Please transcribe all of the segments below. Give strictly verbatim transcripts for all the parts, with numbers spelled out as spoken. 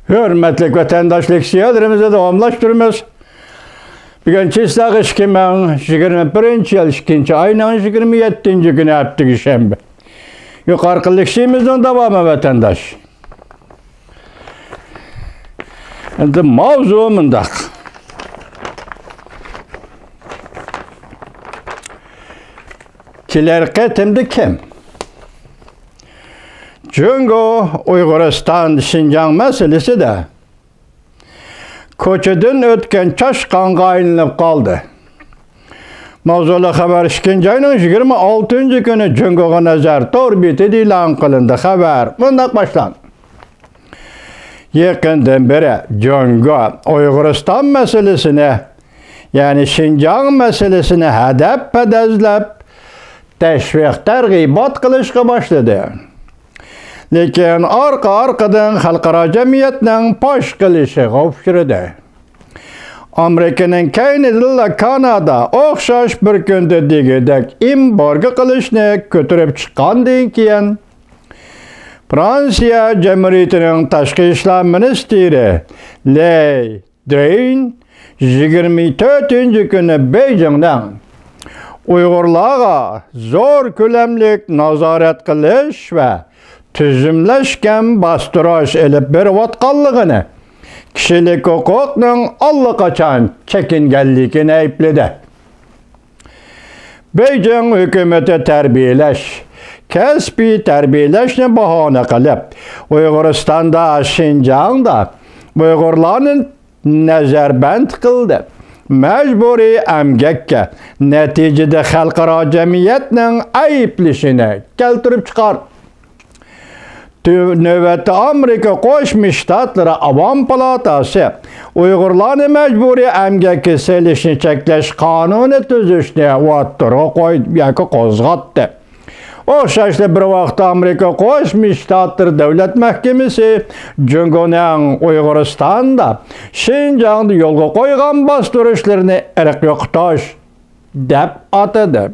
ھۆرمەتلىك ۋەتەنداش، لېكسىيەلىرىمىزنى داۋاملاشتۇرىمىز. بۈگۈن چىسلاغ ئىككى مىڭ يىگىرمە بىرىنچى يىل ئىككىنچى ئاينىڭ يىگىرمە يەتتىنچى كۈنى، ھەپتىگە شەنبە. يۇقىرىقى لېكسىيىمىزنىڭ داۋامى، ۋەتەنداش. ئەمدى ماۋزۇ مۇنداق. كېلەر قېتىمدا كىم؟ جۇڭگو ئۇيغۇرىستان شىنجاڭ مەسىلىسىدە كوچىدىن ئۆتكەن چاشقانغا ئايلىنىپ قالدى. ماۋزۇلۇق خەۋەر ئىككىنچى ئاينىڭ يىگىرمە ئالتىنچى كۈنى جۇڭگوغا نەزەر تور بېتىدە ئېلان قىلىندى. خەۋەر مۇنداق باشلاندى. يېقىندىن بېرى جۇڭگو ئۇيغۇرىستان مەسىلىسىنى، يەنى شىنجاڭ مەسىلىسىنى ھەدەپ-پەدەزلەپ، تەشۋىق-تەرغىبات قىلىشقا باشلىدى. لېكىن ئارقا-ئارقىدىن خەلقئارا جەمئىيەتنىڭ پاش قىلىشىغا ئۇچرىدى. ئامېرىكىنىڭ كەينىدىنلا كانادا ئوخشاش بىر كۈندە دېگۈدەك ئېمبارگو قىلىشنى كۆتۈرۈپ چىققاندىن كېيىن، فرانسىيە جۇمھۇرىيىتىنىڭ تاشقى ئىشلار مىنىستىرى لەي درېن يىگىرمە تۆتىنچى كۈنى بېيجىڭنىڭ ئۇيغۇرلارغا زور كۆلەملىك نازارەت قىلىش ۋە تۈزۈملەشكەن باستۇرۇش ئېلىپ بېرىۋاتقانلىقىنى، كىشىلىك ھوقۇقنىڭ ئاللىقاچان چېكىنگەنلىكىنى ئەيىبلىدى. بېيجىڭ ھۆكۈمىتى تەربىيەلەش، كەسپىي تەربىيەلەشنى باھانە قىلىپ، ئۇيغۇرىستاندا، شىنجاڭدا ئۇيغۇرلارنى نەزەربەند قىلدى، مەجبۇرىي ئەمگەككە، نەتىجىدە خەلقئارا جەمئىيەتنىڭ ئەيىبلىشىنى كەلتۈرۈپ چىقاردى. تۆ-، نۆۋەتتە ئامېرىكا قوشما شتاتلىرى ئاۋام پالاتاسى ئۇيغۇرلارنى مەجبۇرىي ئەمگەككە سېلىشنى چەكلەش قانۇنى تۈزۈشنى ئوتتۇرىغا قويدى ياكى قوزغاتتى. ئوخشاشلا بىر ۋاقىتتا ئامېرىكا قوشما شتاتلىرى دۆلەت مەھكىمىسى جۇڭگونىڭ ئۇيغۇرىستاندا، شىنجاڭدا يولغا قويغان باستۇرۇشلىرىنى ئىرق يوقىتىش دەپ ئاتىدى.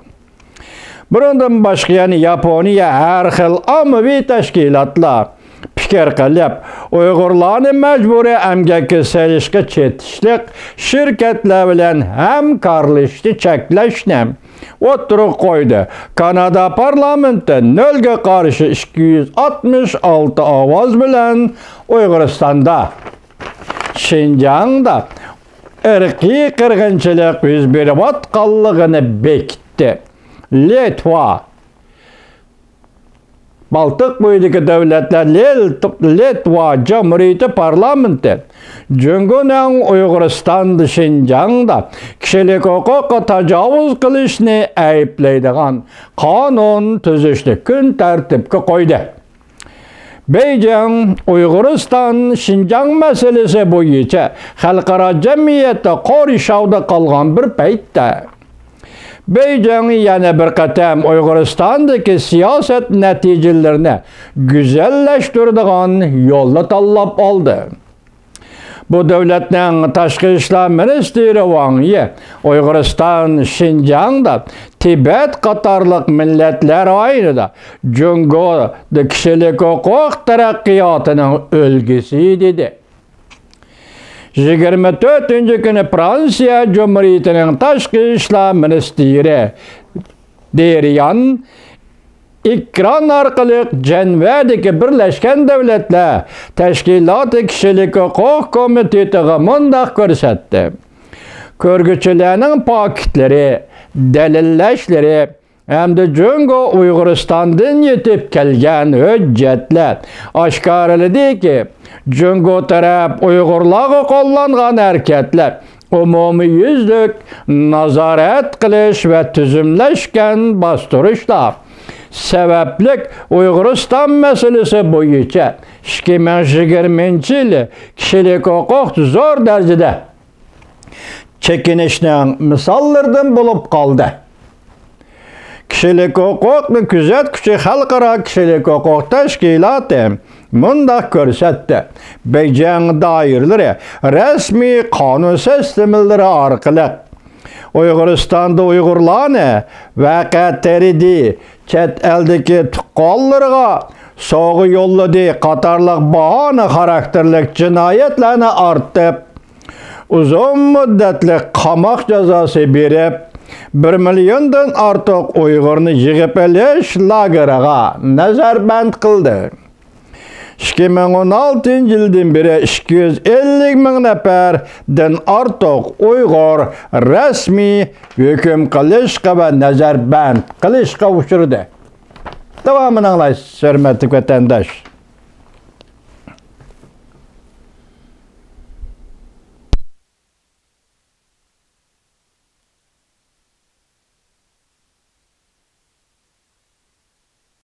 بۇنىڭدىن باشقا يەنە ياپونىيە ھەر خىل ئاممىۋى تەشكىلاتلار پىكىر قىلىپ، ئۇيغۇرلارنى مەجبۇرىي ئەمگەككە سېلىشقا چېتىشلىق شىركەتلەر بىلەن ھەمكارلىشىشنى چەكلەشنى ئوتتۇرىغا قويدى. كانادا پارلامېنتى نۆلگە قارشى ئىككى يۈز ئاتمىش ئالتە ئاۋاز بىلەن ئۇيغۇرىستاندا، شىنجاڭدا ئىرقىي قىرغىنچىلىق يۈز بېرىۋاتقانلىقىنى بېكىتتى. لىتۋا، بالتىق بويىدىكى دۆلەتلەر، لىل-، لىتۋا جۇمھۇرىيىتى پارلامېنتى جۇڭگونىڭ ئۇيغۇرىستاندا، شىنجاڭدا كىشىلىك ھوقۇققا تاجاۋۇز قىلىشنى ئەيىبلەيدىغان قانۇن تۈزۈشنى كۈن تەرتىپكە قويدى. بېيجىڭ ئۇيغۇرىستان شىنجاڭ مەسىلىسى بويىچە خەلقئارا جەمئىيەتتە قورشاۋدا قالغان بىر پەيتتە، بېيجىڭ يەنە بىر قېتىم ئۇيغۇرىستاندىكى سىياسەت نەتىجىلىرىنى گۈزەللەشتۈرىدىغان يولنى تاللاپ ئالدى. بۇ دۆلەتنىڭ تاشقى ئىشلار مىنىستىرى ۋاڭ يى ئۇيغۇرىستان، شىنجاڭدا، تىبەت قاتارلىق مىللەتلەر رايونىدا جۇڭگودا كىشىلىك ھوقۇق تەرەققىياتىنىڭ ئۈلگىسى دېدى. يىگىرمە تۆتىنچى كۈنى فرانسىيە جۇمھۇرىيىتىنىڭ تاشقى ئىشلار مىنىستىرى دېرىيان ئېكران ئارقىلىق جەنۋەدىكى بىرلەشكەن دۆلەتلەر تەشكىلاتى كىشىلىك ھوقۇق كومىتېتىغا مۇنداق كۆرسەتتى: كۆرگۈچىلەرنىڭ پاكىتلىرى، دەلىللەشلىرى ھەمدە جۇڭگو ئۇيغۇرىستاندىن يېتىپ كەلگەن ھۆججەتلەر ئاشكارىلىدىكى، جۇڭگو تەرەپ ئۇيغۇرلارغا قوللانغان ھەرىكەتلەر ئومۇميۈزلۈك نازارەت قىلىش ۋە تۈزۈملەشكەن باستۇرۇشلار سەۋەبلىك ئۇيغۇرىستان مەسىلىسى بويىچە ئىككى مىڭ يىگىرمىنچى يىلى كىشىلىك ھوقۇق زور دەرىجىدە چېكىنىشنىڭ مىساللىرىدىن بولۇپ قالدى. كىشىلىك ھوقۇقنى كۆزەتكۈچى خەلقئارا كىشىلىك ھوقۇق تەشكىلاتى مۇنداق كۆرسەتتى: بېيجىڭ دائىرىلىرى رەسمىي قانۇن سىستېمىلىرى ئارقىلىق ئۇيغۇرىستاندا ئۇيغۇرلارنى ۋەقە تېرىدى، چەت ئەلدىكى تۇغقانلىرىغا سوغا يوللىدى قاتارلىق باھانە خاراكتېرلىك جىنايەتلەرنى ئارتىپ، ئۇزۇن مۇددەتلىك قاماق جازاسى بېرىپ، بىر مىليوندىن ئارتۇق ئۇيغۇرنى يىغىپ ئېلىش لاگېرىغا نەزەربەند قىلدى. ئىككى مىڭ ئون ئالتىنچى يىلدىن بېرى ئىككى يۈز ئەللىك مىڭ نەپەردىن ئارتۇق ئۇيغۇر رەسمىي ھۆكۈم قىلىشقا ۋە نەزەربەند قىلىشقا ئۇچرىدى. داۋامىنى ئاڭلايسىز، ھۆرمەتلىك ۋەتەنداش.